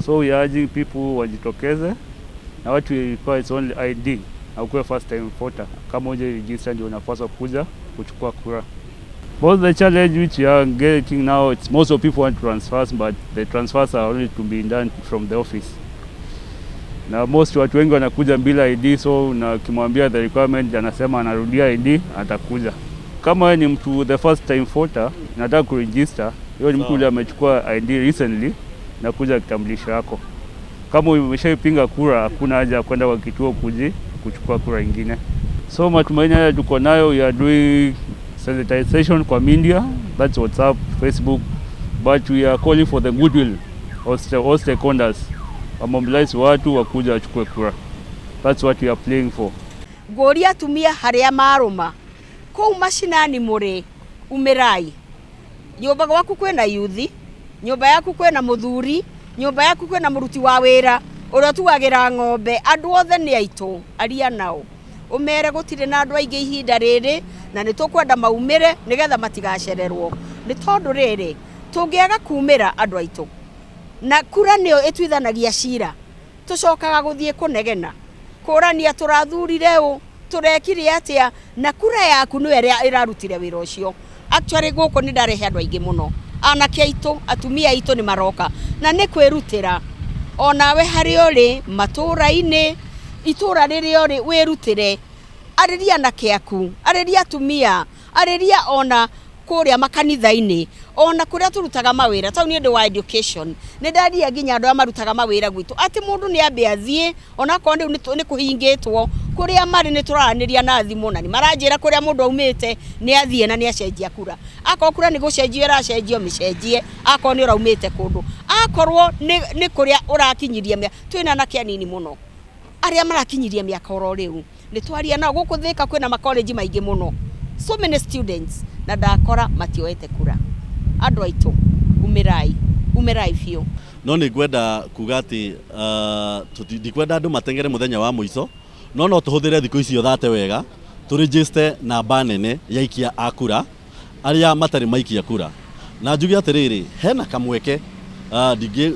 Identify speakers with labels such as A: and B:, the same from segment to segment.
A: So we are urging people wajitokeze na watu require it's only ID na ukuwe first time voter. Kama huja register ndio unapaswa kuja kuchukua kura. Both the challenge which we are getting now, it's most of people want transfers, but the transfers are only to be done from the office. Na most watu wengi wanakuja bila ID, so na ukimwambia the requirement anasema anarudia ID atakuja. Kama wewe ni mtu the first time voter, nataka kuregister, hiyo ni mtu yule amechukua ID recently na kuja kitambulisho yako. Kama umeshaipiga kura, hakuna haja ya kwenda kwa kituo kuji kuchukua kura ingine. So matumaini haya tuko nayo, we are doing sensitization kwa media, that's WhatsApp, Facebook, but we are calling for the goodwill of all stakeholders wamobilize watu wakuja wachukue kura. That's what we are playing for.
B: Ngũria atumia harĩa marũma kũu macinani mũrĩ umĩrai. Nyũmba gwaku kwĩna yuthi, nyũmba yaku kwĩna mũthuri, nyũmba yaku kwĩna mũruti wa wĩra ũrĩa ũtuagĩra ng'ombe. Andũ othe nĩ aitũ, aria nao ũmere gũtirĩ na andũ aingĩ ihinda rĩrĩ na nĩ tũkwenda maumĩre nĩgetha matigacererwo, nĩ tondũ rĩrĩ tũngĩaga kumĩra andũ aitũ na kura nĩyo ĩtuithanagia cira, tũcokaga gũthiĩ kũnegena kũrania tũrathurire ũ, tũrekire atĩa, na kura yaku nĩyo ĩrĩa ĩrarutire wĩra ũcio. Actually, gũkũ nĩ ndarehe andũ aingĩ mũno, anake aitũ, atumia aitũ nĩ maroka na nĩ kwĩrutĩra. Onawe harĩa ũrĩ matũũra-inĩ, itũũra rĩrĩa ũrĩ, wĩrutĩre, arĩria anake aku, arĩria atumia, arĩria ona kũrĩa makanitha-inĩ, ona kũrĩa tũrutaga mawĩra. Tau nĩ ũndũ wa education nĩ ndaria nginya andũ arĩa marutaga mawĩra gwitũ atĩ mũndũ nĩ ambe athiĩ onakorwo rĩu nĩ kũhingĩtwo kũrĩa marĩ. Nĩ tũraranĩria na thimũ na nĩ maranjĩra kũrĩa mũndũ aumĩte nĩ athiĩ na nĩ acenjia kura. Akorwo kura nĩ gũcenjio ĩracenjio, mĩcenjie. Akorwo nĩ ũraumĩte kũndũ, akorwo nĩ kũrĩa ũrakinyirie mĩa twĩna anake anini mũno arĩa marakinyirie mĩaka oro rĩu, nĩ twaria nao. Gũkũ Thĩka kwĩna makoleji maingĩ mũno, so many students, na ndakora matioete kura. Andũ aitũ, umĩrai, umĩrai biũ.
C: No nĩ ngwenda kuga atĩ ndikwenda andũ matengere mũthenya wa mũico, no no tũhũthĩre thikũ icio 30 wega tũregister namba nene ya aikia a kura arĩa matarĩ maikia kura. Na njuge atĩrĩrĩ, hena kamweke,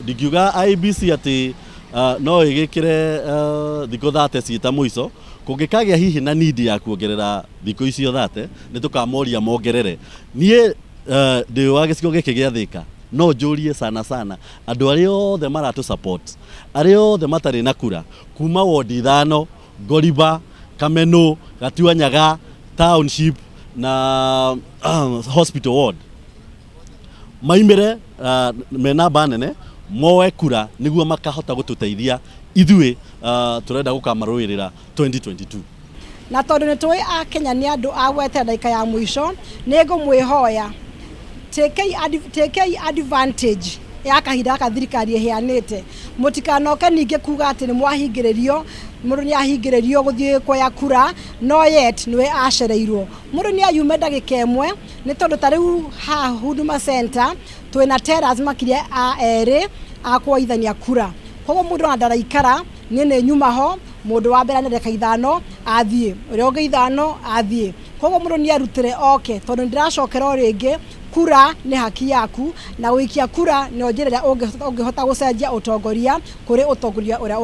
C: ndingiuga IEBC atĩ no ĩgĩkĩre thikũ 30 ciĩ ta mũico. Kũngĩkagĩa hihi na need ya kuongerera thikũ icio 30, nĩ tũkamoria mongerere. Niĩ ndĩ wa gĩcigo gĩkĩ gĩa Thĩka, no njũrie sana sana andũ arĩa othe maratũ support, arĩa othe matarĩ na kura kuma wondi ithano, Ngoriba, Kameno, Gatuanyaga, Township na Hospital Ward, maimĩre me namba nene moe kura nĩguo makahota gũtũteithia ithuĩ tũrenda gũkamarũĩrĩra 2022.
D: Na tondũ nĩ tũĩ a Kenya nĩ andũ a gwetera ndagĩka ya mũico, nĩ ngũmwĩhoya take advantage ya kahinda gaka thirikari ĩheanĩte. Mũtikanoke ningĩ kuga atĩ nĩ mwahingĩrĩrio, mũndũ nĩ ahingĩrĩrio gũthiĩ kuoya kura, no yet nĩwe acereirwo. Mũndũ nĩ ayume ndagĩka ĩmwe, nĩ tondũ ta rĩu haha Huduma Center twĩna tellers makĩria a erĩ a kuoithania kura. Koguo mũndũ ona ndaraikara, niĩ nĩ nyuma ho, mũndũ wa mbere nĩ ndagĩka 5 athiĩ, ũrĩa ũngĩ 5 athiĩ. Koguo mũndũ nĩ arutĩre oke, tondũ nĩ ndĩracokera o rĩngĩ, kura nĩ haki yaku na gũikia kura nĩyo njĩra ĩrĩa ũngĩhota gũcenjia ũtongoria kũrĩ ũtongoria ũrĩa ũngĩ.